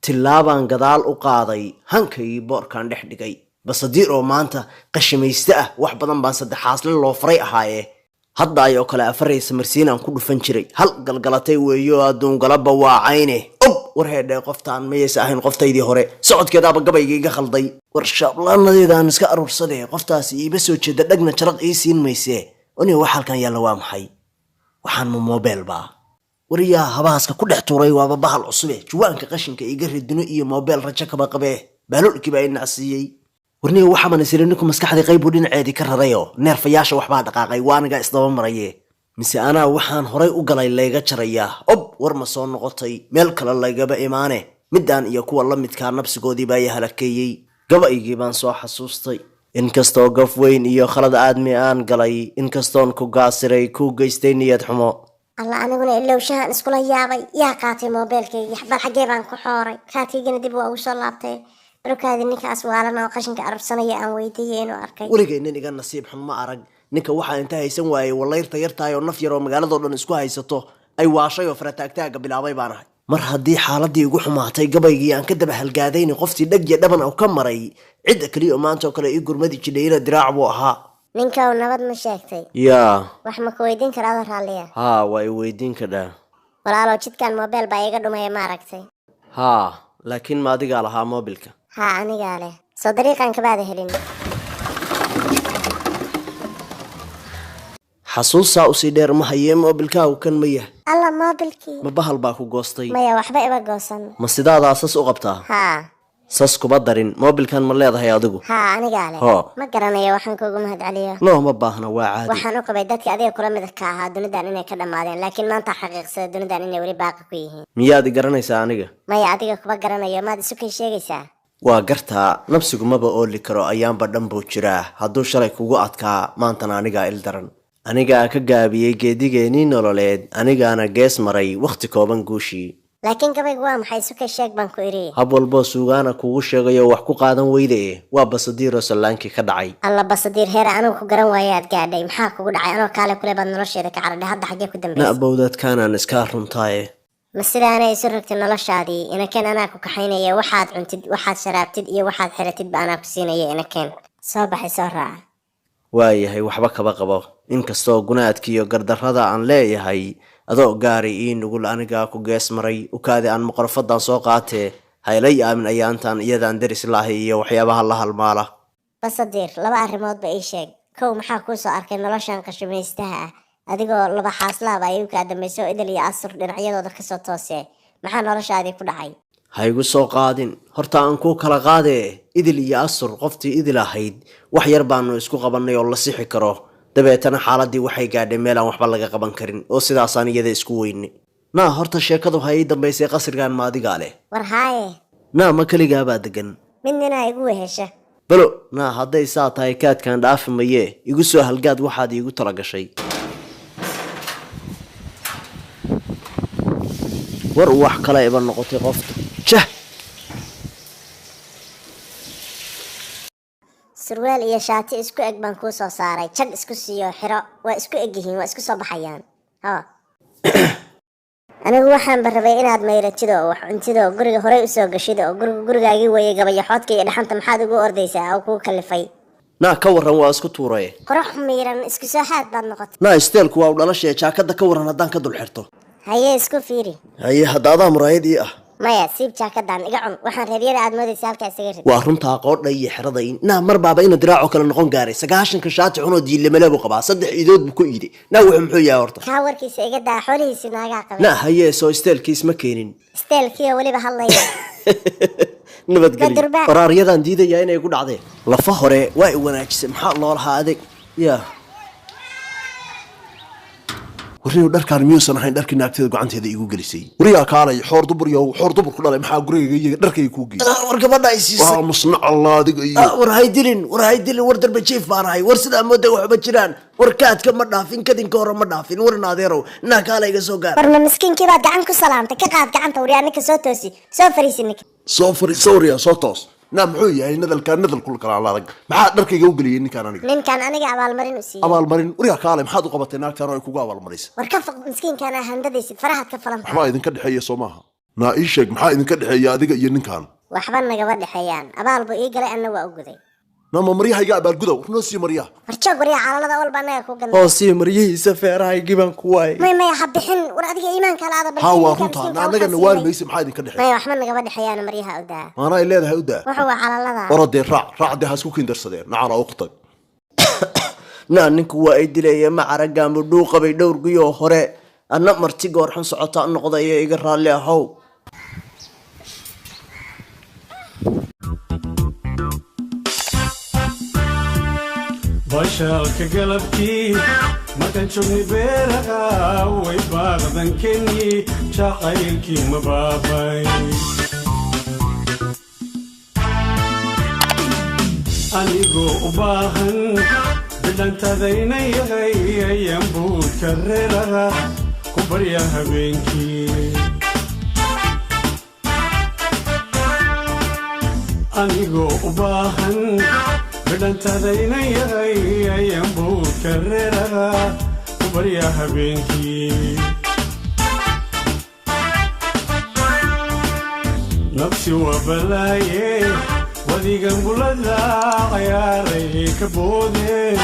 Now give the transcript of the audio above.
Tillaabaan gadaal u qaaday, hankaygii boorkaan dhex dhigay. Basadiir oo maanta qashimayste ah, wax badan baan saddexaasle loo faray ahaaye. Hadda ayoo kale afaraysa marsiinaan ku dhufan jiray. Hal galgalatay weeyo, adduungalaba waa cayne. Ob, war heedhee, qoftaan mayaysa ahayn qoftaydii hore? Socodkeedaaba gabayga iga khalday. War shaablaanadeedaan iska aruursadee, qoftaasi iiba soo jeeda, dhagna jaraq ii siin maysee. Oniga wax halkan yaalla waa maxay? Waxaan ma moobeel baa? Wariyaa habaaska ku dhex tuuray, waaba bahal cusube. Juwaanka qashinka iga ridino iyo moobeel rajo kaba qabee. Baalolkii baa i nacsiiyey. Warniga waxaaban isiri ninku maskaxdii qaybbuu dhinaceedii ka rarayoo neerfayaasha waxbaa dhaqaaqay, waa anigaa isdaba maraye. Mise anaa waxaan horay u galay layga jarayaa? Ob, war ma soo noqotay? Meel kale laygaba imaane. Middaan iyo kuwa la midkaa nabsigoodii baa i halakeeyey. Gabaygii baan soo xasuustay. Inkastoo gaf weyn iyo khalad aadmi aan galay, inkastoon ku gaasiray, kuu geystay niyad xumo. Alla, aniguna ilowshahan iskula yaabay. Yaa qaatay moobeelkaygii? Bal xaggee baan ku xooray? Kaadkaygina dib waa ugu soo laabtay. Dhulkaadii ninkaas waalan oo qashinka arabsanaya aan weydiiyey inuu arkay. Weligay nin iga nasiib xun ma arag. Ninka waxaa inta haysan waayey wallayrta yartahay oo naf yar oo magaaladoo dhan isku haysato ay waashay oo farataagtaaga bilaabay baan ahay. Mar haddii xaaladii igu xumaatay, gabaygii aan ka daba halgaadayni qoftii dheg iyo dhaban oo ka maray, cidda keliya oo maanta oo kale ii gurmadi jidhayna Diraac buu ahaa. Ninkow, nabad ma sheegtay? Yaa? Wax ma ku weydiin karaa adoo raalliya? Haa, waa i weydiin kadhaa. Walaalow, jidkan moobeel baa iiga dhumaya, ma aragtay? Haa, laakiin ma adigaa lahaa moobilka? Haa, anigaa leh. Soo dariiqan kabaada helin. Xasuusaa usii dheer ma hayee, moobilkaagu kan ma yah? Alla, moobilkii! Ma bahal baa ku goostay? Maya, waxba iba goosan. Ma sidaadaa sas u qabtaa? Haa. Sas kuma darin. Moobilkan ma leedahay adigu? Haa, anigaa leh. Hoo. Ma garanayo waxaan kuugu mahadceliyo. Looma baahna, waa caadi. Waxaan u qabay dadka adiga kula midka ahaa dunidan inay ka dhammaadeen, laakiin maanta xaqiiqsada dunidan inay weli baaqi ku yihiin. Miyaad i garanaysaa aniga? Maya, adiga kuma garanayo. Maad isu kay sheegaysaa? Waa gartaa, nabsigu maba ooli karo, ayaanba dhan buu jiraa. Hadduu shalay kugu adkaa, maantana anigaa il daran. Anigaa ka gaabiyey geedigeenii nololeed, anigaana gees maray wakhti kooban guushii. Laakiin gabaygu waa maxay? Isu kay sheeg baan ku iriye. Hab walboo suugaana kugu sheegayo wax ku qaadan weyde. Waa Basadiiroo sallaankii ka dhacay. Alla Basadiir, heer anigu ku garan waayo aad gaadhay. Maxaa kugu dhacay? Anoo kaale kule baad nolosheeda ka caradhay. Hadda xaggee ku dambaysay? Na'bowdadkaanaan iskaa runtaaye. Ma sidaanay isu rogtay noloshaadii? Inakeen, anaa ku kaxaynaya. Waxaad cuntid, waxaad sharaabtid iyo waxaad xiratidba anaa ku siinaya. Inakeen, soo baxay, soo raaca. Waayahay, waxba kaba qabo. Inkastoo gunaadkiiyo gardarrada aan leeyahay, adoo gaari ii nugul anigaa ku gees maray. Ukaadi aan muqrafadan soo qaatee, hayla yaamin ayaantan iyadaan deris laahay iyo waxyaabaha la halmaala. Basadiir, laba arrimoodba ii sheeg. Kow, maxaa kuu soo arkay noloshan qashumaystaha ah? Adigoo laba xaaslaaba ay u kaa dambayso oo Idil iyo Asur dhinacyadooda kasoo toosee, maxaa noloshaadii ku dhacay? Ha igu soo qaadin. Horta aan kuu kala qaadee, Idil iyo Asur, qoftii Idil ahayd wax yar baanu isku qabannay oo la sixi karo. Dabeetana xaaladii waxay gaadhay meel aan waxba laga qaban karin, oo sidaasaan iyada isku weyne. Naa horta sheekadu ha ii dambaysay, qasrigan ma adigaa leh? War haaye. Naa ma keligaabaa degan? Mid ninaa igu wehesha. Balo naa, hadday saa tahay kaadkaan dhaafi mayee, igu soo halgaad waxaad iigu tala gashay. War wax kale iba noqotay qoftu, jah. Surwaal iyo shaati isku eg baan kuu soo saaray. Jag isku siiyo, xiro. Waa isku eg yihiin, waa isku soo baxayaan. Ho, anigu waxaanba rabay inaad mayratid oo wax cuntid oo guriga horey usoo gashid, oo guriga gurigaagii weeyey. Gabayaxoodka iyo dhaxanta maxaad ugu ordaysaa oo kuu kalifay? Naa ka warran, waa isku tuuray. Qurux miiran, isku soo xaad baad noqotay. Naa isteelku waa u dhalashee, jaakadda ka warran haddaan ka dul xirto? Haye, isku fiiri. Haye, hadda adaa muraayad ii ah. Maya, siib jaakadan, iga cun. Waxaan reeryada aad moodaysa halkaa isaga rid. Waa runtaa, qoodha iyo xeraday. Naa mar baaba ina Diraacoo kale noqon gaaray. 90-ka shaati xunoo diilamale buu qabaa, 3 iidood buu ku iiday. Naa wuxuu muxuu yahay horta? Kaa warkiisa iga daa, xoolihiisi naagaa qabay. Naa hayee, soo isteelkiis ma keenin? Isteelkiioo weliba hadlaya. Nabadgelyo. Badurbaa. Waraaryadan diidayaa inay ku dhacdeen lafa hore waa i wanaajisay. Maxaa loo lahaa adeeg yaa? Warniyow, dharkaan miyuusan ahayn dharkii naagteeda gacanteeda iigu gelisay? Wariyaa kaalay, xoor dubur yow, xoor dubur ku dhalay, maxaa gurigayga iyo dharkayga kuu geeyey? War gabadha ay siisay. Waa musnac Allah adiga iyo War hay dilin, war hay dilin. War darba jiif baan ahay. War sidaa mooda waxba jiraan. War kaadka ma dhaafin, kadinka hore ma dhaafin. War naadeerow, naa kaala iga soo gaar. War ma miskiinkii baad gacan ku salaamtay? Ka qaad gacanta. Waryaa, ninka soo toosi, soo fariisi ninka. Soo fariiso wariyaa, soo toos. Naa muxuu yahay nadalkaa nadalkul kala adag? Maxaa dharkayga u geliyey ninkaan aniga? Ninkan aniga abaalmarin u siiyey. Abaalmarin? Wariyaa kaalay, maxaad u qabatay naagtaan oo ay kugu abaalmarisay? War ka foq miskiinkaan, handadaysid, farahaad ka falan. Waxbaa idinka dhexeeya, soo maaha? Naa ii sheeg, maxaa idinka dhexeeya adiga iyo ninkan? Waxba nagama dhexeeyaan, abaal buu ii galay, anna waa u guday. Nama maryahayga abaalguda, war noo sii maryaha. War joog waryaa, calalada walba annaga ku gadna. Oo sii maryihiisa, feerahaygii baan ku waayay. May, maya, ha bixin. War adiga iimaanka laada bal. Haa, waa ninka runtaa. miskiinka Na annagana waxaan waari siinay. mayse, maxaa idinka dhexeeya? Maya, waxba nagama dhexeeyaan, maryaha u daa. Maana ay leedahay u daa. Wuxuu waa calalada. Orodee, raac, raac dee, ha isku kindarsadeen nacala uqtag. Naa ninku waa ay dilaya macaragaanbu dhuuqabay dhowr guyoo hore, anna marti goor xun socotaa noqdaya, iga raalli ahow. Bashaalka galabkii markaan joognay beeraha, way baaqdankeenii jacaylkii ma baabay. Anigoo u baahan bidhantadayna yahay ayaan buudka reeraha ku barya habeenkii. Anigoo u baahan bidhantadayna yahay ayaan buudka reeraha ku barya habeenkii. Nafsi waa balaaye, wadigan bulada cayaaray ka boode.